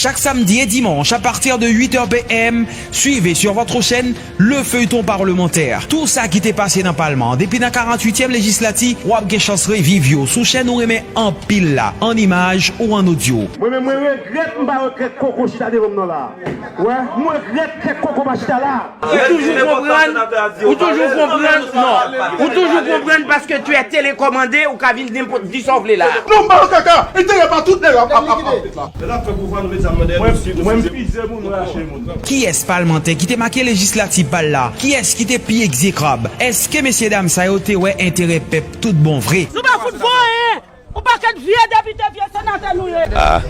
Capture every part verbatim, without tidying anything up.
Chak samdi e dimanch, à partir de huit heures P M, suivez sur votre chaîne le feuilleton parlementaire. Tout sa ki te pase nan palman, depi nan karanntuityèm lejislati, w ap gen chans reviv yo sou chèn ou renmen anpil la, an imaj ou an odyo. Mwen menm, mwen regrèt m pa wè kèk koko chita devan m nan la. Wè, mwen regrèt kèk koko pa chita la. Ou toujou konprann, ou toujou konprann, non. Ou toujou konprann paske tu es télécommandé, ou ka vin nenpòt di sa w vle la. Non, m pa nan kaka. Enterè pa tout nèg ap, ap, ap, ap fèt la. Lè n ap fè pouvwa nou, medam, nou dèyè nou. Mwen, mwen, m fize moun, mwen rache moun. Kiyès palmantè ki te make lejislati pa l la? Kiyès ki te pi egzekrab? Èske mesyedam sa yo te wè enterè pèp tout bon vre? Nou pa fout fè anyen! Yon pakèt vye depite, vye senatè nou ye. Ah.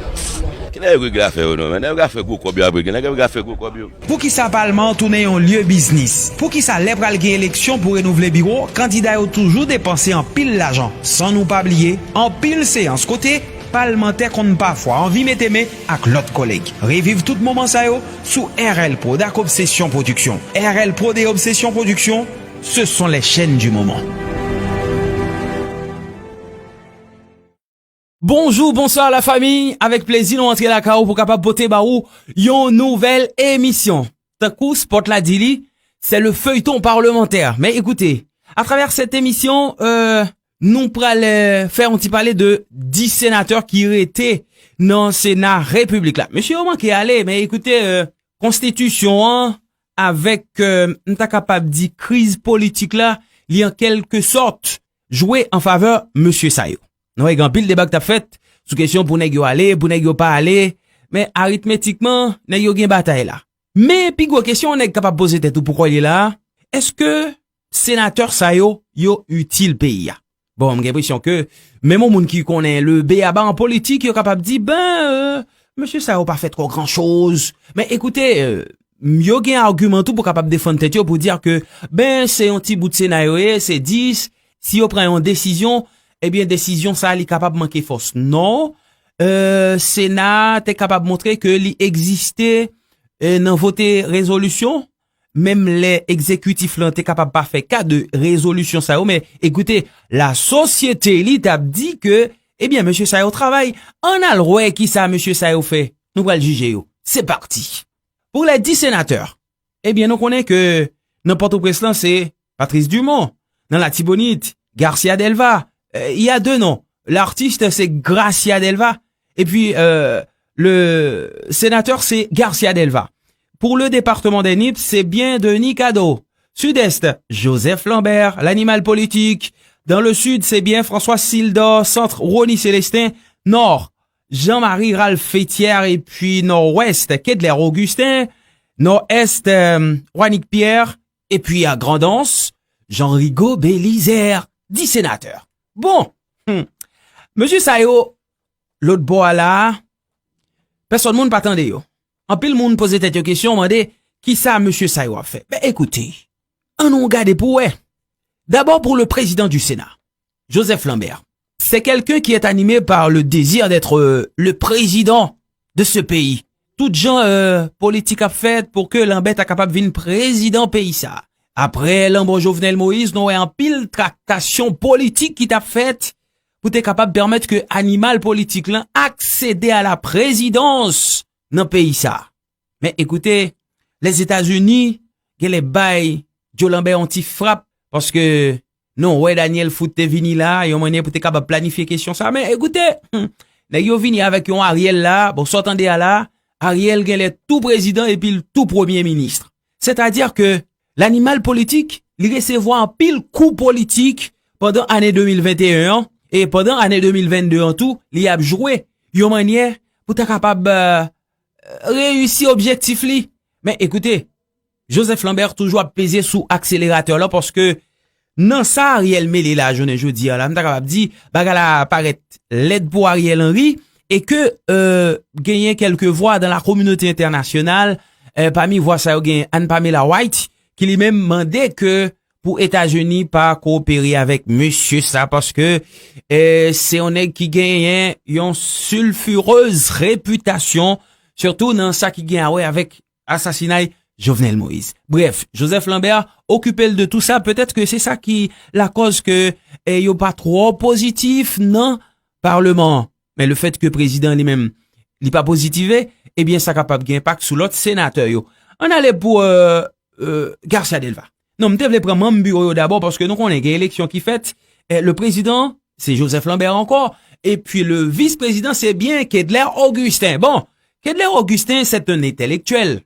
Ki nèg yo regle afè yo non, men nèg yo regle afè gwo kòb yo ap regle, nèg yo regle afè gwo kòb yo. Poukisa palman an tounen yon lye biznis? Poukisa lè pral gen eleksyon pou renouvle biwo, kandida yo toujou depanse anpil lajan? San nou pa bliye, anpil seyans kote palmantè konn pafwa anvi mete men ak lòt kòlèg. Reviv tout moman sa yo sou R L Prod ak Obsession Production. R L Prod et Obsession Production, ce sont les chaînes du moment. Bonjou, bonswa la fami. Avèk plezi nou antre lakay ou pou kapab pote ba ou yon nouvèl emisyon. Tankou spòt la di li, c'est le feuilleton parlementaire. Men ekoute, atravè sèt emisyon, euh, nou pral, euh, fè yon ti pale de dis senatè ki rete nan Sena Repiblik la. Mesye yo manke ale, men ekoute, euh, konstitisyon an avèk, euh, m ta kapab di kriz politik la, li an kèlke sòt jwe an favè mesye sa yo. Nou wè gen anpil deba k t ap fèt sou kesyon pou nèg yo ale, pou nèg yo pa ale, men aritmetikman, nèg yo gen batay la. Men pi gwo kesyon yon nèg kapab poze tèt ou poukò l ye la a, èske senatè sa yo, yo itil peyi a? Bon, m gen enpresyon ke menm yon moun ki konnen le beaba an politik, yo kapab di, ben, euh, mesye sa yo pa fè twò gran choz. Men ekoute, euh, yo gen agiman tou pou kapab defann tèt yo, pou di ke, ben, se yon ti bout Sena yo ye, se dis, si yo pran yon desizyon, ebyen, desizyon sa a, li kapab manke fòs. Non, euh, Sena a te kapab montre ke li egziste, euh, nan vote rezolisyon, menm lè egzekitif lan te kapab pa fè ka de rezolisyon sa yo, men ekoute, lasosyete li t ap di ke, ebyen, mesye sa yo travay. Ann al wè kisa mesye sa yo fè. Nou pral jije yo. Se pati. Pou les dix sénateurs, ebyen, nou konnen ke nan Pòtoprens lan, se Patrice Dumont. Nan Latibonit, Garcia Delva. Euh, il y a deux noms. L'artiste, c'est Gracia Delva. Et puis, euh, le sénateur, c'est Garcia Delva. Pour le département des Nippes, c'est bien Denis Cadeau. Sud-Est, Joseph Lambert, l'animal politique. Dans le Sud, c'est bien François Sildor. Centre, Rony Célestin. Nord, Jean-Marie Ralph Fétière. Et puis Nord-Ouest, Kedler Augustin. Nord-Est, euh, Wanick Pierre. Epi a Grandans, Jean Rigaud Belizaire, dis senatè. Bon, hmm. Mesye sa yo, lòt bò a la a, pèsòn moun pa tande yo. Anpil moun poze tèt yo kesyon, mande, kisa mesye sa yo ap fè? Ben, ekoute, ann nou gade pou wè. D'abord pour le président du Sénat, Joseph Lambert. C'est quelqu'un qui est animé par le désir d'être, euh, le président de ce pays. Tout jan, euh, politik ap fèt pou ke Lanbè ta kapab vin prezidan peyi sa. Apre lanmò Jovenel Moïse, nou wè anpil traktasyon politik ki t ap fèt pou te kapab pèmèt ke animal politik lan aksede a la prezidans nan peyi sa. Men ekoute, Lèzetazini genlè bay Joe Lambert yon ti frap, paske nou wè Daniel Foot te vini la, yon mannyè pou te kapab planifye kesyon sa. Men ekoute, hmm, nèg yo vini avèk yon Ariel la, bon, sa w tande a la, Ariel genlè tou prezidan epi l tou premye minis. Sètadi ke lanimal politik, li resevwa anpil kou politik pandan ane de mil venteyen an, e pandan ane de mil vennde an tou, li ap jwe yon mannyè pou ta kapab, euh, reyisi objektif li. Men ekoute, Joseph Lambert toujou ap peze sou akseleratè la, paske nan sa Ariel mele la jounen jodi a la, m ta kapab di bagay la parèt lèd pou Ariel Henry, e ke, euh, genyen kèlke vwa dan la kominote entènasyonal, euh, pami vwa sa yo genyen Anne Pamela White, ki li menm mande ke pou Etazini pa kowopere avèk mesye sa, paske, euh, se yon nèg ki genyen yon silfirez repitasyon, sitou nan sa ki gen a wè avèk asasinay Jovenel Moïse. Brèf, Joseph Lambert okipe l de tou sa, petèt ke se sa ki lakòz ke, eh, yo pa twò pozitif nan palman an. Men le fèt ke prezidan li menm, li pa pozitive, ebyen, sa kapab gen enpak sou lòt senatè yo. Ann ale pou euh, euh, Garcia Delva. Non, m te vle pran manm biwo yo dabò, paske nou konnen gen eleksyon ki fèt. Eh, le président, se Joseph Lambert ankò. Epi le vis-prezidan, se byen Kedler Augustin. Bon, Kedler Augustin, c'est un intellectuel.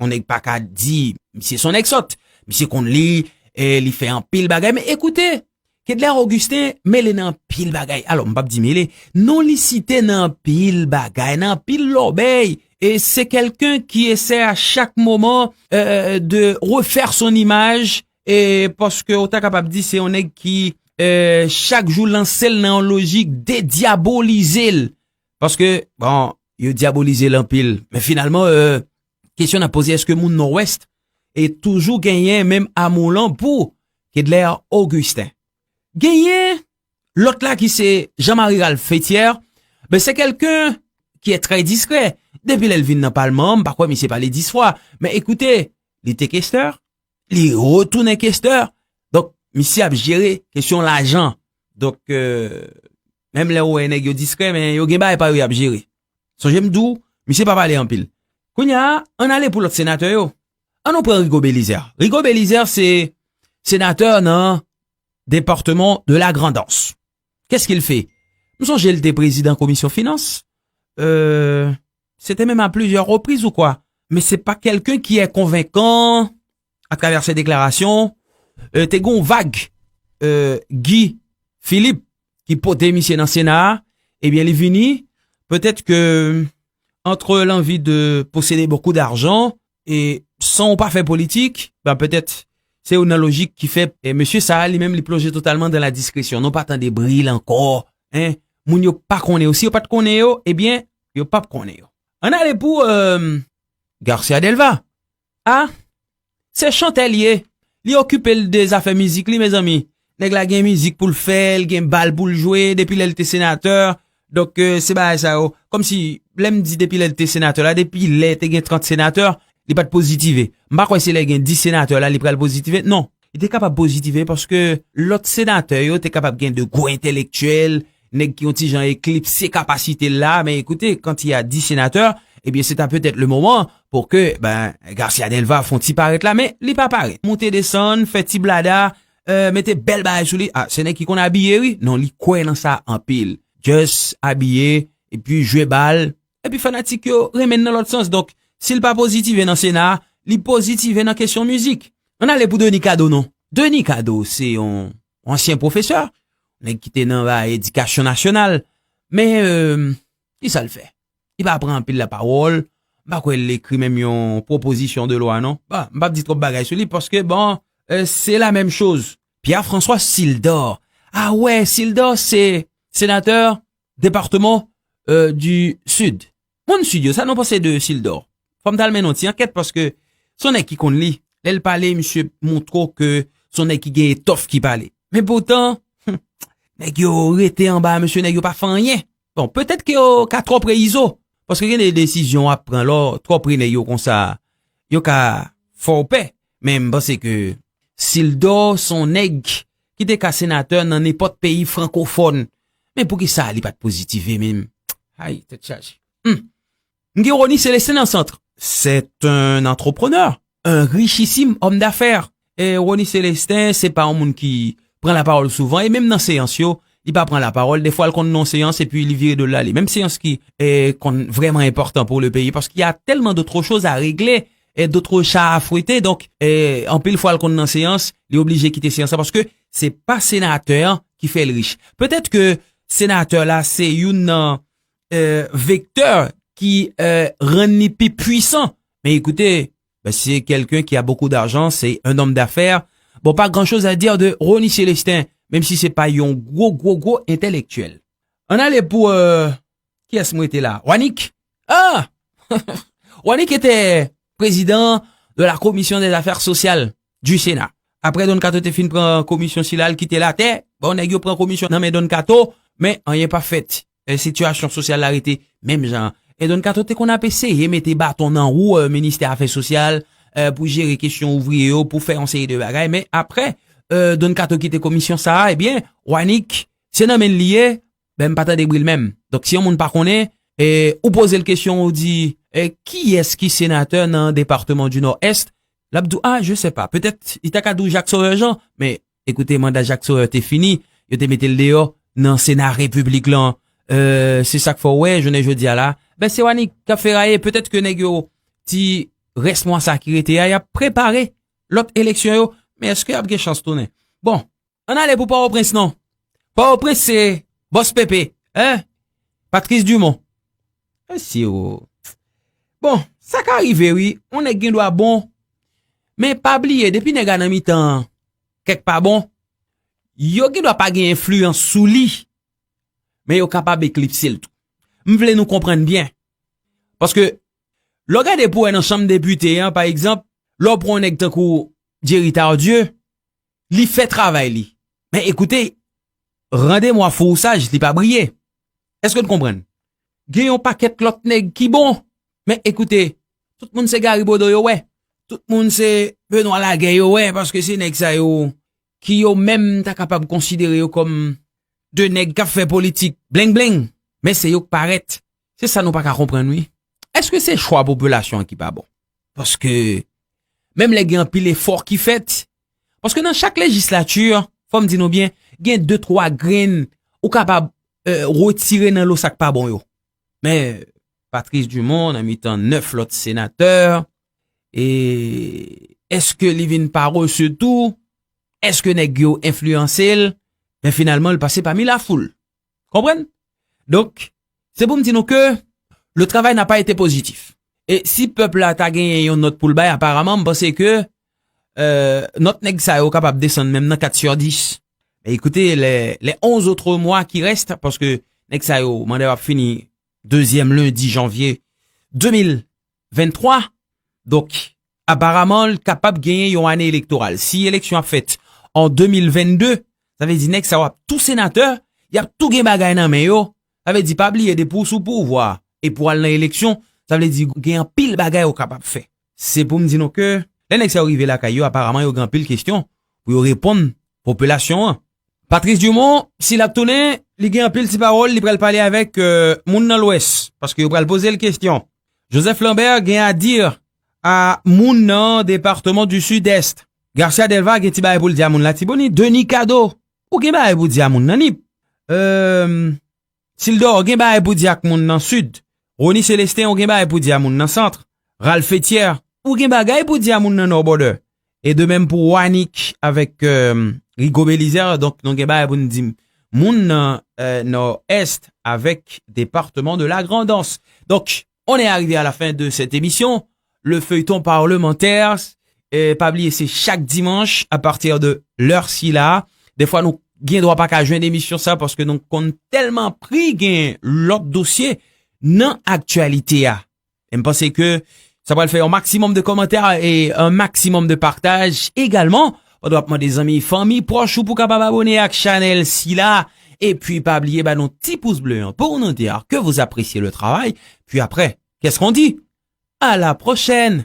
On nèg pa ka di, misye se yon nèg sòt. Misye konn li, eh, li fè anpil bagay. Men ekoute, Kedler Augustin mele nan anpil bagay. Alò, m p ap di mele. Non, li site nan anpil bagay, nan anpil lòbèy. E se kelken ki esèy a chak moman euh, de refaire son image. E paske ou ta kapab di se yon nèg ki euh, chak jou lanse l nan yon lojik dedyabolize l. Paske, bon, yo dyabolize l anpil. Men finalman, euh, kesyon n ap poze, èske moun Nòdwès e toujou genyen menm amou lan pou Kedler Augustin? Genyen lòt la ki se Jean-Marie Ralph Fétière, ben se kelken ki est très discret. Depi lè l vin nan palman an, m pa kwè misye pale dis fwa. Men ekoute, li te kestè, li retounen kestè. Donk, misye ap jere kesyon lajan. Donk, euh, menm lè ou wè nèg yo diskrè, men yo gen bagay pa yo y ap jere. Sonje m di w, misye pa pale anpil. Kounye a, ann ale pou lòt senatè yo. Ann nou pran Rigaud Bélizaire. Rigaud Bélizaire se senatè nan département de la Grand'Anse. Qu'est-ce qu'il fait? M sonje l te prezidan komisyon finans. Euh, c'était même à plusieurs reprises ou quoi? Men se pa kelken ki est convaincant à travers ses déclarations. Euh, te gen yon vag euh, Guy Philippe ki pote misye nan Sena a, ebyen li vini, petèt ke entre l'envie de posséder beaucoup d'argent et san ou pa fè politik, ben petèt se youn nan lojik ki fè eh, mesye sa a li menm li plonje totalman dans la discrétion. Nou pa tande bri l ankò. Hein? Moun yo pa konnen yo. Si yo pa t konnen yo, ebyen, yo p ap konnen yo. Ann ale pou euh, Garcia Delva. Ah, se chantè l ye. Li okipe l de zafè mizik li, mezanmi. Nèg la gen mizik pou l fè, l gen bal pou l jwe, depi lè l te senatè. Donk, euh, se bagay sa yo. Kòmsi, lè m di depi lè l te senatè la, depi lè te gen trant senatè, li pa t pozitive. M pa kwè se lè gen dis senatè la, li pral pozitive. Non, li te kapab pozitive paske lòt senatè yo te kapab gen de gwo entèlektyèl, nèg ki yon ti jan eklipse kapasite l la, men ekoute, quand il y a dix sénateurs, ebyen, se ta petèt le moman pou ke, ben, Garcia Delva fè yon ti parèt la, men li pa parèt. Monte desann, fè ti blada, euh, mete bèl bagay sou li. Ah, se nèg ki konn abiye, wi. Non, li kwè nan sa anpil. Just abiye, epi jwe bal, epi fanatik yo renmen l nan lòt sans. Donk, si l pa pozitive nan Sena a, li pozitive nan kesyon mizik. Ann ale pou Denis Cadeau, non. Denis Cadeau, se yon ansyen pwofesè, nèg ki te nan bay edikasyon nasyonal. Men, euh, ki sa l fè? Li pa pran anpil lapawòl. M pa kwè l ekri menm yon pwopozisyon de lwa, non. Bon, m p ap di twòp bagay sou li, paske, bon, euh, se la menm choz. Pierre François Sildor. Ah wè, Sildor se senatè depatman euh, du Sud. Moun Sid yo, sa nou panse de Sildor? Fò m t al mennen yon ti ankèt paske se yon nèg ki konn li. Lè l pale, misye montre w ke se yon nèg ki gen etòf ki pale. Men poutan, nèg yo rete anba misye, nèg yo pa fè anyen. Bon, petèt ke yo ka twò pre Izo. Paske gen de desizyon w ap pran lè w twò pre nèg yo konsa, yo ka fè w pè. Men m panse ke Sildor se yon nèg ki te ka senatè nan nenpòt peyi frankofòn. Men poukisa li pa t pozitive menm? Ay, tèt chaje. Hmm. M gen Rony Célestin nan sant. C'est un entrepreneur, un richissime homme d'affaires. E Rony Célestin, se pa yon moun ki pran lapawòl souvan. E menm nan seyans yo, li pa pran lapawòl. Defwa, l konn nan seyans epi li vire do l ale. Menm seyans ki eh, konn vrèman enpòtan pou le peyi, paske y a tèlman dòt choz a regle, eh, dòt cha a fwete. Donk, eh, anpil fwa, l konn nan seyans, li oblije kite seyans la, paske se pa senatè an ki fè l rich. Petèt ke senatè la, se youn nan euh, vektè ki euh, rann li pi pwisan. Men ekoute, ben, c'est quelqu'un qui a beaucoup d'argent, c'est un homme d'affaires. Bon, pas grand-chose à dire de Rony Célestin, menm si se pa yon gwo, gwo, gwo entèlektyèl. Ann ale pou euh, kiyès m rete la? Wanik. Ah! Wanik était président de la commission des affaires sociales du Sénat. Apre Don Kato te fin pran komisyon sila, l kite l atè. Bon, nèg yo pran komisyon nan men Don Kato, men anyen pa fèt. Eh, sitiyasyon sosyal la rete menm jan. E Don Kato te konn ap eseye mete baton nan wou eh, ministè afè sosyal eh, pou jere kesyon ouvriye yo, pou fè yon seri de bagay. Men apre eh, Don Kato kite komisyon sa a, ebyen, Wanik, se nan men l li ye, ben, m pa tande bri l menm. Donk, si yon moun pa konnen, eh, ou poze l kesyon, ou di, E kiyès ki senatè nan depatman di Nòdès? L ap di w, ah, je sais pas. Petèt, li ta ka di w Jacques Sauveur Jean, men ekoute, manda Jacques Sauveur te fini, yo te mete l deyò nan Sena Repiblik lan. Euh, se sa k fè w wè, jounen jodi a la, ben, se Wanick k ap feraye. Petèt ke nèg yo, ti rès mwa sa ki rete a, y ap prepare lòt eleksyon yo, men èske y ap gen chans tounen? Bon, ann ale pou Pòtoprens non. Pòtoprens se Bòs Pepe, en? Patrice Dumont. Mesye o. Bon, sa ka rive wi, yon nèg gen dwa bon, men pa bliye, depi nèg a nan mitan an, kèk pa bon, yo gen dwa pa gen enfliyans sou li, men yo kapab eklipse l tou. M vle nou konprann byen. Paske, lè w gade pou wè nan chanm depite an, pa egzanp, lè w pran yon nèg tankou Jerry Tardieu, li fè travay li. Men ekoute, rendez-moi fou ou saj, li pa briye. Èske n konprann? Gen yon pakèt lòt nèg ki bon. Men ekoute, tout moun se Gary Bodeau yo wè. Tout moun se Benoît Laguerre yo wè, paske se nèg sa yo ki yo menm ta kapab konsidere yo kòm de nèg k ap fè politik bleng bleng. Men se yo k parèt. Se sa nou pa ka konprann wi. Èske se chwa popilasyon an ki pa bon? Paske menm lè gen anpil efò ki fèt, paske nan chak lejislati, fò m di nou byen, gen de twa grenn ou kapab, euh, retire nan lo sa k pa bon yo. Men Patrice Dumont, nan mitan nèf lòt senatè, e èske li vin parese tou? Èske nèg yo enfliyanse l? Men finalman, l pase pami lafoul. Konprann? Donk, se pou m di nou ke le travail n'a pas été positif. E si pèp la ta genyen yon nòt pou l bay, aparaman, m panse ke, euh, nòt nèg sa yo kapab desann menm nan kat sur dis. Men ekoute, les, les onze autres mois qui restent, paske nèg sa yo, manda yo ap fini dezyèm lendi janvye de mil venntwa. Donk, aparaman, l kapab genyen yon ane elektoral. Si eleksyon ap fèt an de mil vennde, sa vle di nèg sa yo ap tou senatè, y ap tou gen bagay nan men yo. Sa vle di, pa bliye, depi w sou pouvwa epi w al nan eleksyon, sa vle di gen anpil bagay ou kapab fè. Se pou m di nou ke lè nèg sa yo rive lakay yo, aparaman yo gen anpil kesyon pou yo reponn popilasyon an. Patrice Dumont, si l ap tounen, li gen anpil ti pawòl, li pral pale avèk, euh, moun nan Lwès, paske yo pral poze l kesyon. Joseph Lambert gen a di a moun nan depatman di Sidès. Garcia Delva gen ti bagay pou l di a moun Latibonit. Denis Cadeau, ou gen bagay pou di a moun nan Nip. Euh, Sildor, ou gen bagay pou di ak moun nan Sid. Rony Célestin, ou gen bagay pou di a moun nan Sant. Ralph Etier, ou gen bagay pou di a moun nan Nò Bòdè. E de menm pou Wanick avèk, euh, Rigaud Bélizaire. Donk, nou gen bagay pou n di moun nan, euh, Nòdès avèk depatman de la Grandans. Donk, on est arrivé à la fin de cette émission. Le feuilleton parlementaire, euh, pa bliye, se chak dimanch à partir de lè sila. Defwa, nou gen dwa pa ka jwenn emisyon sa paske nou konn tèlman pri gen lòt dosye nan aktyalite a. E m panse ke sa pral fè yon maksimòm de kòmantè e yon maksimòm de pataj egalman. Pandan w ap mande zanmi, fanmi, pwòch ou pou kapab abone ak chanèl sila. Epi pa bliye ba nou ti pous ble an pou nou di ke vous appréciez le travail. Puis après, qu'est-ce qu'on dit? À la prochaine!